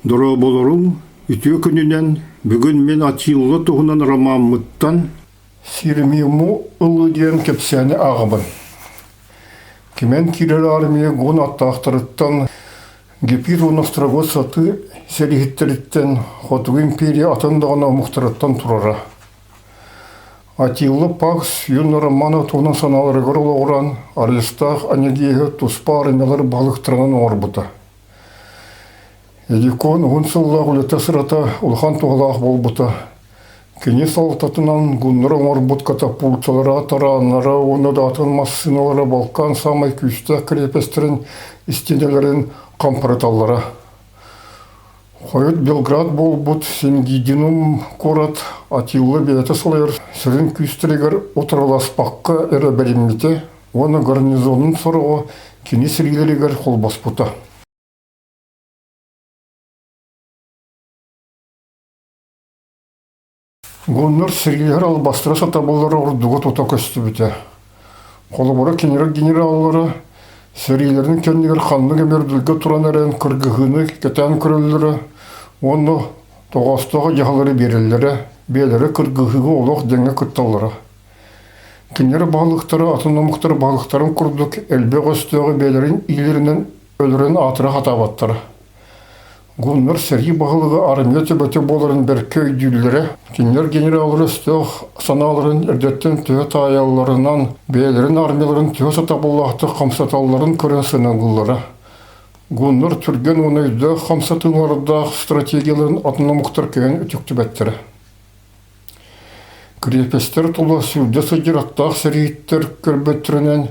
Дорооболоруҥ, үтүө күнүнэн! Бүгүн мин Атилла туһунан ромаммыттан Сирмиму ылыы диэн кэпсээни ааҕабын. Кимэн киирэр армия гун аттаахтарыттан Гепид уонна Острогот сатыы сэрииһиттэриттэн Хотугу империя атын даҕаны омуктарыттан турара. Атилла Пакс Юн Романов туһунан санааларыгар олоҕуран Арестаах Анегиһы туспа армиялар баһылыктарынан оҥорбута. Эдикон уһун сыллаах үлэтэ-сырата улахан туһалаах буолбута. Кини салалтатынан гуннар оҥорбут катапульталара, тарааннара уонна да атын массыыналара Балкан саамай күүстээх крепостарын истиэнэлэрин хампарыталлара. Хойут Белград буолбут Сингидинум куорат Атилла бэйэтэ салайар сүрүн күүстэригэр утарыласпакка эрэ бэриммитэ уонна гарнизонун сороҕо кини сэриилэригэр холбоспута. Гуннар сэриилэһэр албастара сатабыллара ордуга тута көстүбүтэ. Холобура, кинилэр генераллара сэриилэрин кэннигэр ханнык эмэ үрдүлгэ туран эрэн кыргыһыыны кэтээн көрөллөрө уонна тоҕоостоох дьаһаллары биэрэллэрэ, бэйэлэрэ кыргыһыыга олох дэҥҥэ кытталлара. Кинилэр баһылыктара атын омуктар баһылыктарын курдук элбэх өстөөҕү бэйэлэрин илиилэринэн өлөрөн аатыра сатаабаттара. Гуннар сэрии баһылыга армия төбөтө буоларын бэркэ өйдүүллэрэ. Кинилэр генераллар өстөөх санааларын эрдэттэн төһө таайалларынан, бэйэлэрин армияларын төһө сатабыллаахтык хамсаталларын көрөн сыаналыыллара. Гуннар түргэн уонна өйдөөх хамсатыылардаах стратегияларын атын омуктар кыайан үтүктүбэттэрэ. Крепостэр тула сүүрдэ сылдьар аттаах сэрииһиттэр көрбөттөрүнэн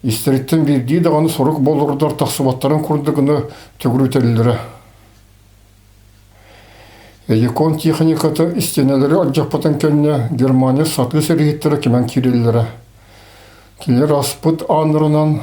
Истэриттэн биирдии даҕаны сорук боллурдар тахсыбаттарын курдук гына төгүрүтэллэрэ. Эйикон техниката истиэнэлэри алдьаппытын кэннэ Германия сатыы сэрииһиттэрэ кимэн киирэллэрэ. Кинилэр аспыт ааннарынан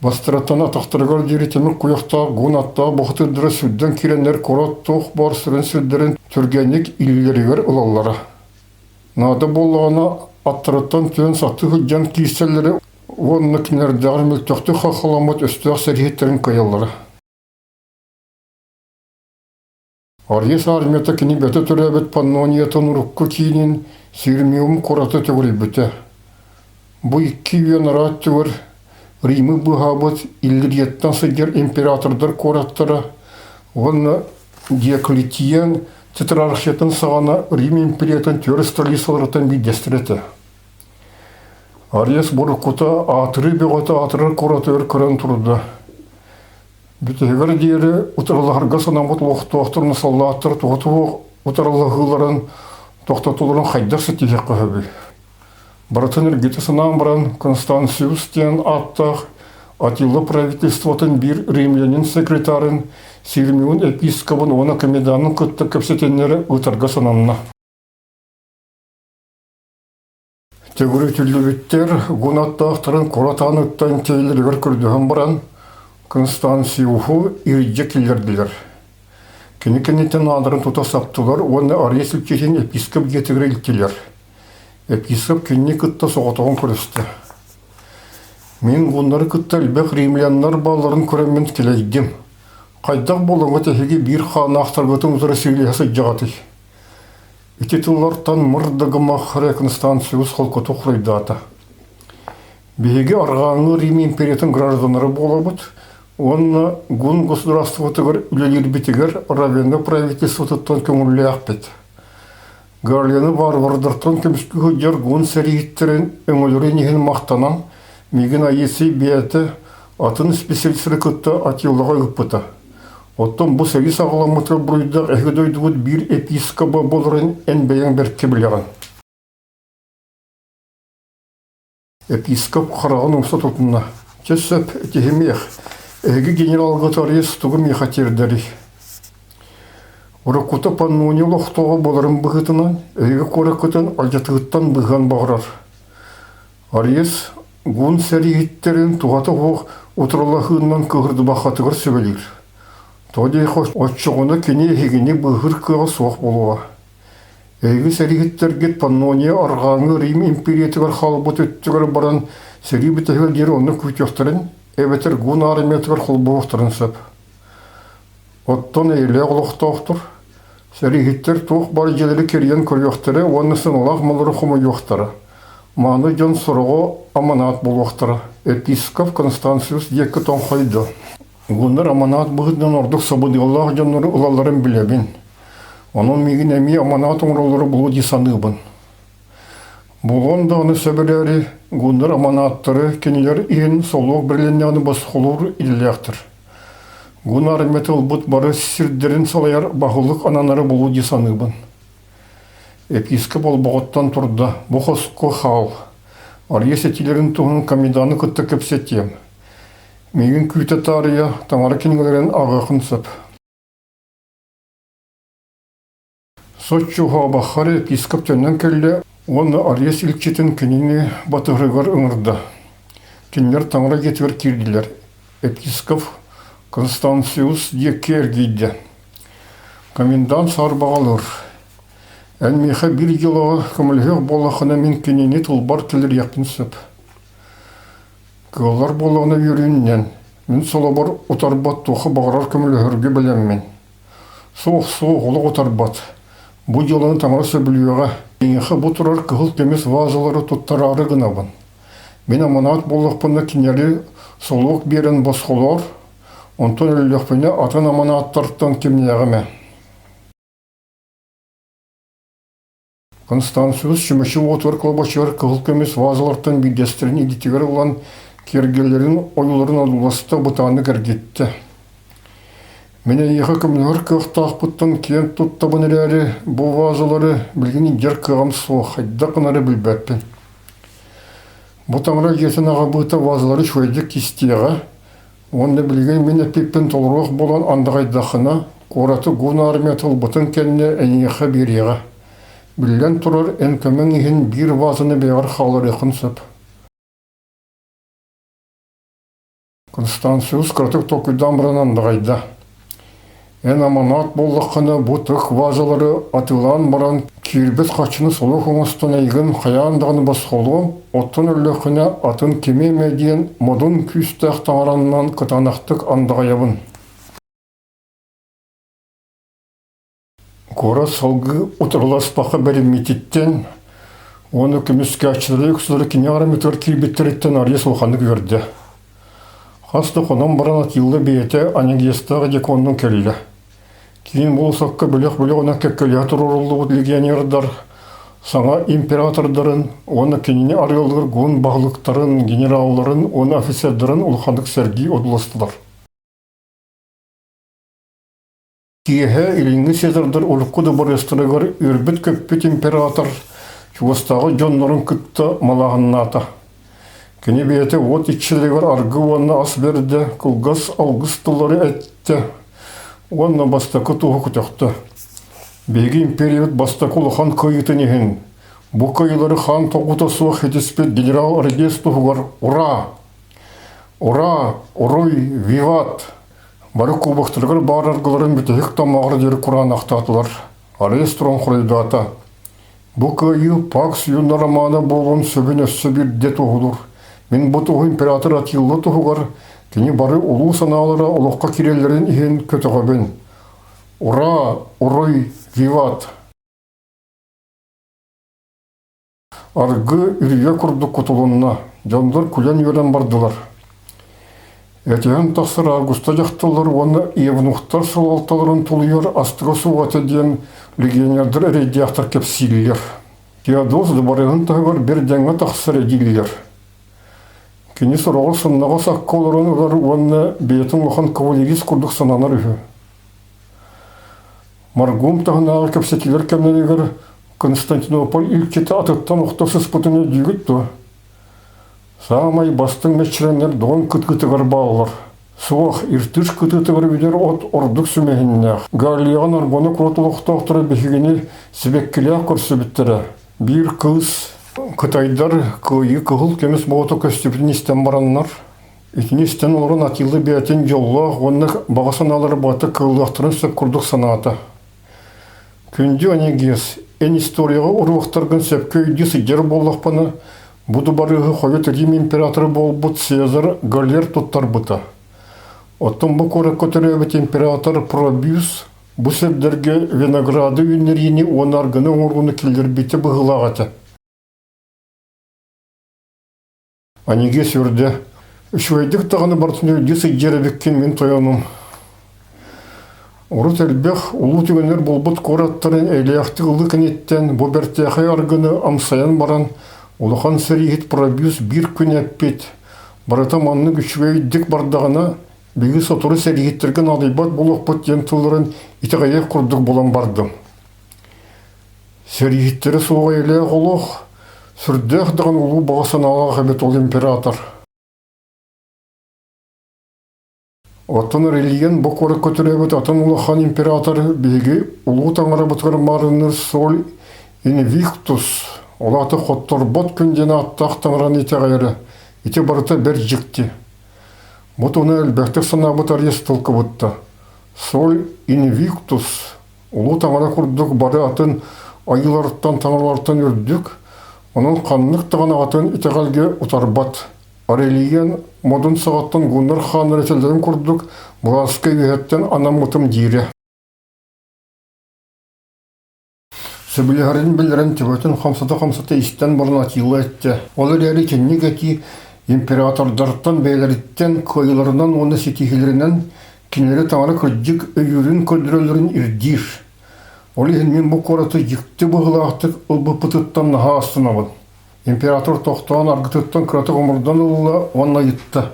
бастарыттан атахтарыгар диэри тимир куйахтаах гун аттаах бухатыырдара сүрдэн киирэннэр куорат туох баар сүрүн сирдэрин түргэнник илиилэригэр ылаллара. Наада буоллаҕына аттарыттан түһэн сатыы сылдьан киирсэллэрэ уонна кинилэрдээҕэр мөлтөхтүк хаххаламмыт өстөөх сэрииһиттэрин кыайаллара. Аргис армията кини бөтө төрөөбүт Паннониятын урукку киинин Сирмиум куораты төгүрүйбүтэ. Бу икки үйэ анараа өттүгэр Римы быыһаабыт Иллирияттан сылдьар императордар куораттара уонна Диоклетиан тетрархиятын саҕана Рим империятын түөрт столицаларыттан биирдэстэрэ этэ. Ариес буруккута аатырыы бөҕөтө аатырар куоратыгар көрөн турда. Бүтэһигэр диэри утарылаһарга санаммыт олохтоохтор саллааттар туһа-туһа утарылаһыыларын тохтотуларын хайдах ситиһиэххэ сөбүй? Барытын эргитэ санаан баран Констанциус диэн ааттаах Атилла правительствотын биир римлянин секретарын Сирмион епискобун уонна коменданын кытта кэпсэтиннэрэ ыытарга сананна. Төгүрүтүллүбүттэр гун аттаахтарын куорат ааныттан тэйлэригэр көрдөһөн баран Констанциуһу ирдьэ киллэрдилэр. Кини кэнниттэн ааннарын тута саптылар уонна Ария илчитин епископ дьиэтигэр илтилэр. Епископ кинини кытта соҕотоҕун көрүстэ. Мин гуннары кытта элбэх римляннар баалларын көрөммүн кэлэйдим. Хайдах буолаҥҥыт эһиги биир хааннаахтаргытын утары сиилэһэ сылдьаҕытый? Ити тыллартан мыр да гымах Констанциус холкутук хоруйдаата. Биһиги арҕааҥҥы Рим империятын гражданнара буолабыт уонна гун государствотыгар үлэлиирбитигэр Равенна правительствотыттан көҥүллээхпит. Галияны варвардартан көмүскүү сылдьар гун сэрииһиттэрин өҥөлөрүн иһин махтанан, миигин Аисий бэйэтэ атын специалистары кытта Атиллаҕа ыыппыта. Оттон бу сэрии саҕаламмытыгар буруйдаах эһиги дойдугут биир епискоба буоларын эн бэйэҥ бэркэ билэҕин. Епископ хараҕын умса тутунна. Чэ сөп, этиһимиэх. Эһиги генералгыт Арис тугу миэхэ тиэрдэрий? Уруккута Паннония олохтооҕо буоларын быһыытынан, эһиги куораккытын алдьатыыттан быыһыан баҕарар. Арис гун сэрииһиттэрин туһата суох утарылаһыынан кыыһырдыбаххатыгар сүбэлиир. Тоҕо диэххэ оччоҕуна кини эһигини быыһыыр кыаҕа суох буолуоҕа. Эһиги сэрииһиттэргит Паннония арҕааҥҥы Рим империятыгар хаалбыт өттүгэр баран сэрии бүтэһигэр диэри онно күүтүөхтэрин эбэтэр гун армиятыгар холбоһуохтарын сөп. Оттон эйэлээх олохтоохтор, сэрииһиттэр туох баар дьиэлэри кэрийэн көрүөхтэрэ уонна сыаналаах маллары хомуйуохтара. Мааны дьон сороҕо аманаат буолуохтара. Епископ Констанциус диэки тоҥхойдо. Гуннар аманаат быһыытынан ордук сабыдыаллаах дьоннору ылалларын билэбин. Онон миигин эмиэ аманаат оҥороллоро буолуо дии саныыбын. Буолуон даҕаны сөп эрээри, гуннар аманааттары кинилэр иһин солуок бэрилиннэҕинэ босхолуур идэлээхтэр. Гун армията ылбыт бары сирдэрин салайар баһылык ананара буолуо дии саныыбын. Епископ олбоҕуттан турда, бу хоско хаал. Арыйа сэтиилэрин туһунан коменданы кытта кэпсэтиэм. Миигин күүтэ таарыйа, таҥара кинигэлэрин ааҕыаххын сөп. Соччо уһаабахха эрэ епископ төннөн кэллэ уонна Ариас илчитин кинини батыһарыгар ыҥырда. Кинилэр таҥара дьиэтигэр киирдилэр. Епископ Констанциус диэки эргийдэ. Комендант саарбаҕалыыр. Эн миэхэ биир дьыалаҕа көмөлөһүөх буоллаххына мин кинини тылбар киллэриэхпин сөп. Кыаллар буоллаҕына үөрүүннэн, мин солобор утарбат туохха баҕарар көмөлөһөргө бэлэммин. Суох, суох, олох утарбат. Бу дьыаланы таҥара сөбүлүөҕэ. Эйиэхэ бу турар кыһыл көмүс вазалары туттараары гынабын. Мин аманаат буоллахпына кинилэри солуок биэрэн босхолоор, онтон өллөхпүнэ атын аманааттартан кимнээҕим ээ. Констанциус чүмэчи уотугар кылабачыгар кыһыл көмүс вазалартан биирдэстэрин илиитигэр ылан киэргэллэрин ойууларын одууласта бытааннык эргиттэ. Мин эйиэхэ көмөлөһөр кыахтаахпыттан киэн туттабын эрээри, бу вазалары билигин илдьэр кыаҕым суох, хайдах гынары билбэппин. Бу таҥара дьиэтин аҕабыыта вазалары үчүгэйдик кистиэҕэ, Уонна билигин мин эппиппин толоруох буолан андаҕайдаххына, куораты гун армията ылбытын кэннэ эйиэхэ биэриэҕэ. Биллэн турар, эн көмөҥ иһин биир вазаны бэйэҕэр хаалларыаххын сөп. Констанциус кыратык толкуйдаан баран андаҕайда. Эн аманаат буоллаххына, бу тых вазалары атыылаан баран, киирбит харчыны солуок оҥостон эйигин хайаан даҕаны босхолуом, оттон өллөххүнэ атын кими эмэ диэн модун күүстээх таҥараннан кытаанахтык андаҕайабын. Куорат салгыы утарыласпакка бэриммититтэн уонна көмүскээччилэри үксүлэрэ кини арамытыгар киирбиттэриттэн Ария улаханнык үөрдэ. Хас да хонон баран Атилла бэйэтэ Анегиестаах дьокуоннун кэллэ. Киин болосокка бөлөх-бөлөҕүнэн кэккэлэһэ туруоруллубут легионердар саҥа императордарын уонна кинини арыаллыыр гун баһылыктарын, генералларын уонна офицердарын улаханнык сэргии одууластылар. Киэһэ илиҥҥи Цезардар урукку дыбарыастарыгар үөрбүт-көппүт император чугастааҕы дьоннорун кытта малааһыннаата. Кини бэйэтэ уот иччилэригэр аргы уонна ас бэрдэ, кылгас алгыс тыллары эттэ уонна бастакы туоһу көтөхтө. Биһиги империябыт бастакы улахан кыайыытын иһин, бу кыайыылары хаан тоҕута суох ситиспит генерал Регес туһугар ура! Ура! Уруй! Виват! Бары кубоктарыгар баар аргыларын бүтэһик таммаҕар диэри кураанахтаатылар. Арыйас туран хоруйдаата: «Бу кыайыы Пакс Юна романа буолуон сөбүн өссө биирдэ туоһулуур. Мин бу туһу император Атилла туһугар кини бары улуу санаалара олоххо киирэллэрин иһин көтөҕөбүн. Ура! Уруй! Виват!» Аргы үрүйэ курдук кутулунна, дьоннор күлэн-үөрэн бардылар. Этиһэн тахсар Августа дьахталлар уонна евнухтар салалталарын тулуйар астыга суох этэ диэн легионердар эрэйдээхтэр кэпсииллэр. Теодос дыбарыаһын таһыгар бэрдэҥҥэ тахсар дииллэр. Кини сороҕор сымнаҕас акка олорон ылар уонна бэйэтин улахан кавалерист курдук сананар үһү. Маргум таһынааҕы кэпсэтиилэр кэмнэригэр Константинополь илчитэ атыттан охто сыспытын өйдүүгүт дуо? Саамай бастыҥ мэччирэҥнэр Дон кытыытыгар бааллар. Суох, Иртыш кытыытыгар үүнэр от ордук сүмэһиннээх. Галлияҕа Нарбона куорат олохтоохторо биһигини сибэккилээх көрсүбүттэрэ. Биир кыыс кытайдар кыайыы кыһыл көмүс болото көстүбүтүн истэн бараннар, итини истэн олорон Атилла бэйэтин дьоллоох уонна баҕа санаалара барыта кыаллыахтарын сөп курдук санаата. Күндү Онегиас, эн историяҕа уруоктаргын сөпкө өйдүү сылдьар буоллахпына, бу дыбарыаһы хойут Рим императора буолбут Цезарь Галер туттарбыта. Оттон бу куоракка төрөөбүт император Пробиус бу сирдэргэ винограды үүннэриини уонна аргыны оҥорууну киллэрбитэ быһыылаах этэ. Аниге сүрдэ. Үчүгэйдик даҕаны барытын өйдүү сылдьар эбиккин мин тойонум. Урут элбэх улуу түгэннэр буолбут куораттарын эйэлээхтик ылыы кэнниттэн бу бэртээхэй аргыны амсайан баран улахан сэрииһит Пробиус биир күн эппит «Барыта маннык үчүгэйдик бардаҕына, биһиги сотору сэрииһиттэргэ наадыйбат буолуохпут» диэн тылларын итэҕэйиэх курдук булан бардым. Сэрииһиттэрэ суох эйэлээх олох, сүрдээх даҕаны улуу баҕа санаалаах эбит ол император. Оттон Релиен бу куоракка төрөөбүт атын улахан император биһиги улуу таҥарабытыгар маарынныыр Соль Инвиктус, ол аата хотторбот күн диэн ааттаах таҥараны итэҕэйэрэ. Ити барыта бэрт дьикти. Бу туһунан элбэхтик санаабыт Ариес тылкыбытта. Соль Инвиктус Улуу таҥара курдук бары атын айыылартан таҥаралартан үрдүк, онон ханнык даҕаны атын итэҕэлгэ утарбат. Арелиен модун саҕаттан гуннар хааннар этэллэрин курдук былааска үөһэттэн анаммытым диирэ. Сөбүлэһэрин биллэрэн төбөтүн хамсата-хамсата истэн баран Атилла эттэ. Ол эрээри итинник этии императордартан бэйэлэриттэн кыайыыларынан уонна ситиһиилэринэн Кинилэри таҥара кырдьык өйүүрүн көрдөрөллөрүн ирдиир. Ол иһин мин бу куораты дьикти быһыылаахтык ылбыппытыттан наһаа астынабын. Император тохтоон аргытыттан кыратык омурдан ылла уонна ыйытта.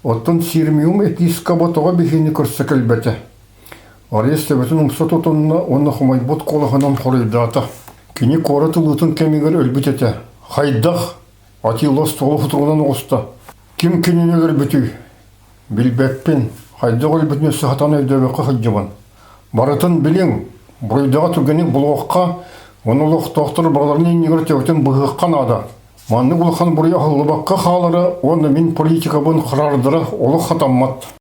Оттон Сирмиум епискоба тоҕо биһиини көрсө кэлбэтэ? Арес төбөтүн умса тутунна уонна хомойбут куолаһынан хоруйдаата. Кини куорат ылыытын кэмигэр өлбүт этэ. Хайдах? Атилла остуолу сутуругунан оҕуста. Ким кинини өлөрбүтүй? Билбэппин, хайдах өлбүтүн өссө сатаан өйдөөбөккө сылдьабын. Барытын билиҥ, буруйдаҕа түргэнник булуохха, уонна олохтоохтор барыларын иннигэр төбөтүн быһыахха наада. Маннык улахан буруй аһыллыбакка хаалара уонна мин политикабын хараардара олох хатаммат.